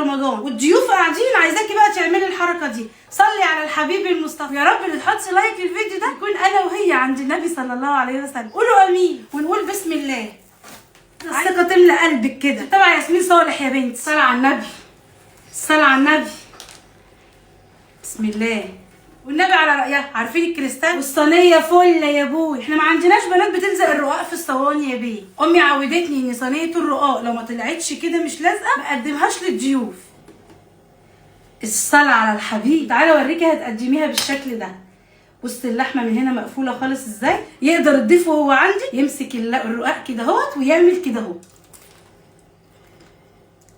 رمضان والضيوف قاعدين، عايزاكي بقى تعملي الحركة دي. صلي على الحبيب المصطفى. يا رب اللي تحطي like للفيديو ده يكون انا وهي عند النبي صلى الله عليه وسلم. قولوا امين ونقول بسم الله. الثقة تملى قلبك كده. تبع ياسمين صالح يا بنتي. صلي على النبي، صلي على النبي. بسم الله والنبي على رأيها. عارفين الكريستال والصينيه فله يا بوي. احنا ما عندناش بنات بتلزق الرقاق في الصواني يا بيه. امي عودتني ان صينية الرقاق لو ما طلعتش كده مش لازقه ما اقدمهاش للضيوف. الصلاة على الحبيب. تعالى اوريكي هتقدميها بالشكل ده. بص اللحمة من هنا مقفولة خالص ازاي. يقدر الضيف وهو عندي يمسك الرقاق كده اهوت ويعمل كده اهو،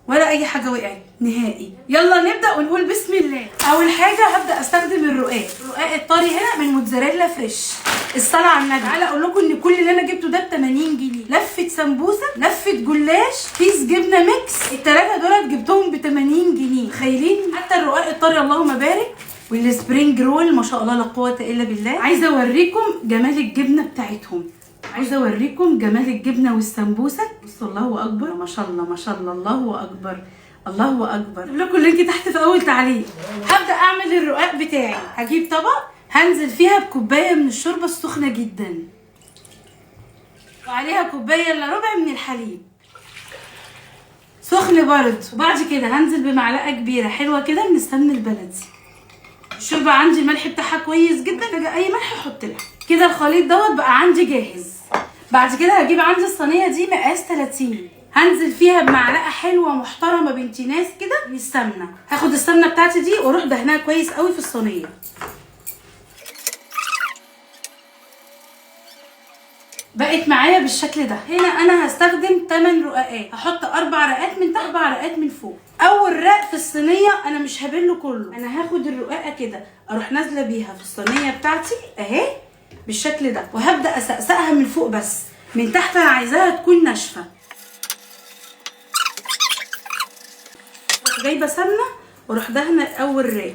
ولا اي حاجة وقعت نهائي. يلا نبدا ونقول بسم الله. اول حاجة هبدا استخدم الرقاق، الرقاق الطري هنا من موتزاريلا fresh. الصلاة على النبي. تعالى اقول لكم ان كل اللي انا جبته ده ب 80 جنيه. لفه سمبوسة، لفه جلاش، كيس جبنه mix، الثلاثة دولت جبتهم ب 80 جنيه. تخيلين؟ حتى الرقاق الطري اللهم بارك، وال spring roll ما شاء الله لا قوة الا بالله. عايزه اوريكم جمال الجبنة بتاعتهم، عايزه اوريكم جمال الجبنة والسمبوسه. بصوا الله اكبر، ما شاء الله ما شاء الله، الله اكبر الله اكبر. هسيب لكم ال link تحت في اول تعليق. هبدا اعمل الرقاق بتاعي. هجيب طبق هنزل فيها بكوبايه من الشوربة السخنة جدا، وعليها كوباية الا ربع من الحليب سخن برضه. وبعد كده هنزل بمعلقه كبيرة حلوة كده من السمن البلدي. الشوربة عندي الملح بتاعها كويس جدا، محتاجه اي ملح احط لها كده. الخليط دوت بقى عندي جاهز. بعد كده هجيب عندي الصينية دي مقاس 30، هنزل فيها بمعلقه حلوة محترمه بنت ناس كده من السمنة. هاخد السمنة بتاعتي دي واروح دهنها كويس قوي في الصينية. بقت معايا بالشكل ده. هنا انا هستخدم 8 رقاقات، هحط 4 رقات من تحت 4 رقات من فوق. اول رق في الصينية انا مش هبلة كله، انا هاخد الرقاقه كده اروح نازله بيها في الصينية بتاعتي اهي بالشكل ده، وهبدا اسقسقها من فوق بس، من تحت انا عايزاها تكون ناشفة. جايبه سمنه واروح دهنه اول رق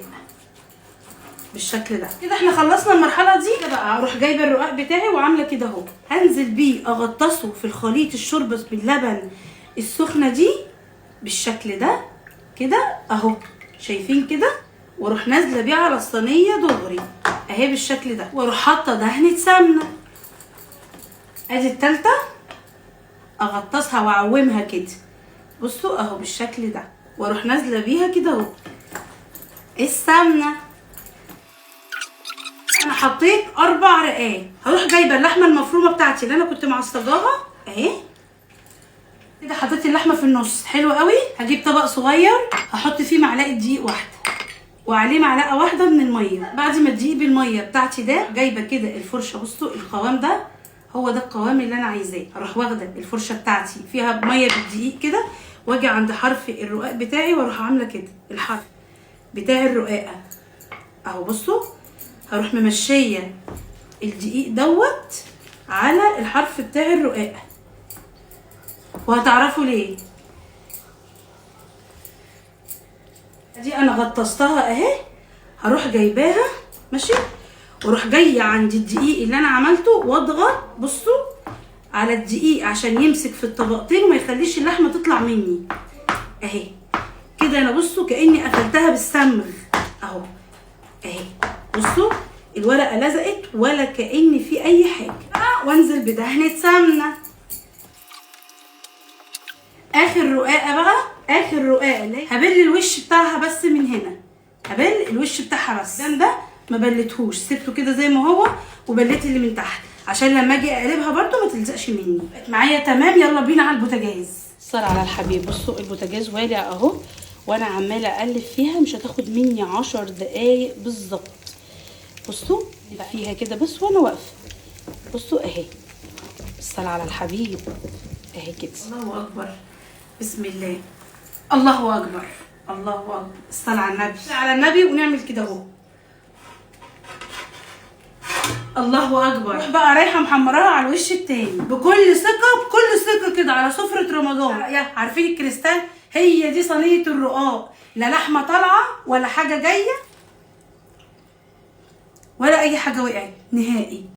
بالشكل ده كده. احنا خلصنا المرحلة دي. كده بقى اروح جايبه الرقاق بتاعي وعامله كده اهو، هنزل بيه اغطسه في الخليط الشوربة باللبن السخنة دي بالشكل ده كده اهو، شايفين كده؟ واروح نازله بيه على الصينية دغري اهي بالشكل ده، واروح حاطه دهنه سمنه. ادي التالتة، اغطسها واعومها كده، بصوا اهو بالشكل ده، واروح نازله بيها كده اهو السمنة. انا حطيت 4 رقات. هروح جايبه اللحمة المفرومه بتاعتي اللي انا كنت معصجاها اهي كده، حطيت اللحمة في النص حلو قوي. هجيب طبق صغير هحط فيه معلقه دقيق واحدة وعليه معلقه واحدة من المية. بعد ما الدقيق بالمية بتاعتي ده، جايبه كده الفرشة، بصوا القوام ده هو ده القوام اللي انا عايزاه. هروح واخده الفرشة بتاعتي فيها مية بالدقيق كده، واجي عند حرف الرقاق بتاعي واروح عامله كده الحرف بتاع الرقاقه اهو. بصوا هروح ممشيه الدقيق دوت على الحرف بتاع الرقاقه، وهتعرفوا ليه. دي انا غطستها اهي، هروح جايباها ماشي، واروح جاية عند الدقيق اللي انا عملته واضغط بصوا على الدقيق عشان يمسك في الطبقتين وما يخليش اللحمة تطلع مني اهي كده. انا بصوا كاني قفلتها بالصمغ اهو اهي، بصوا الورقة لزقت ولا كأن في اي حاجة. وانزل بدهنه سمنه. اخر رقاقه بقى، اخر رقاقه هبل الوش بتاعها بس من هنا، هبل الوش بتاعها بس. ده ما بلتهوش، سبته كده زي ما هو، وبليت اللي من تحت عشان لما اجي اقلبها برده ما تلزقش مني. بقت معايا تمام. يلا بينا على البوتاجاز. الصلاة على الحبيب. بصوا البوتاجاز والع اهو، وانا عماله اقلب فيها، مش هتاخد مني 10 دقايق بالظبط. بصوا فيها كده بس وانا واقفة. بصوا اهي، الصلاة على الحبيب اهي كده. الله اكبر، بسم الله، الله اكبر، الله اكبر، الصلاة على النبي، على النبي. ونعمل كده اهو، الله اكبر. روح بقى رايحة محمراها على الوش التاني بكل ثقة، بكل ثقة كده على سفره رمضان. يا عارفين الكريستال، هي دي صينية الرقاق، لا لحمه طالعه ولا حاجة جاية ولا اي حاجة وقعت نهائي.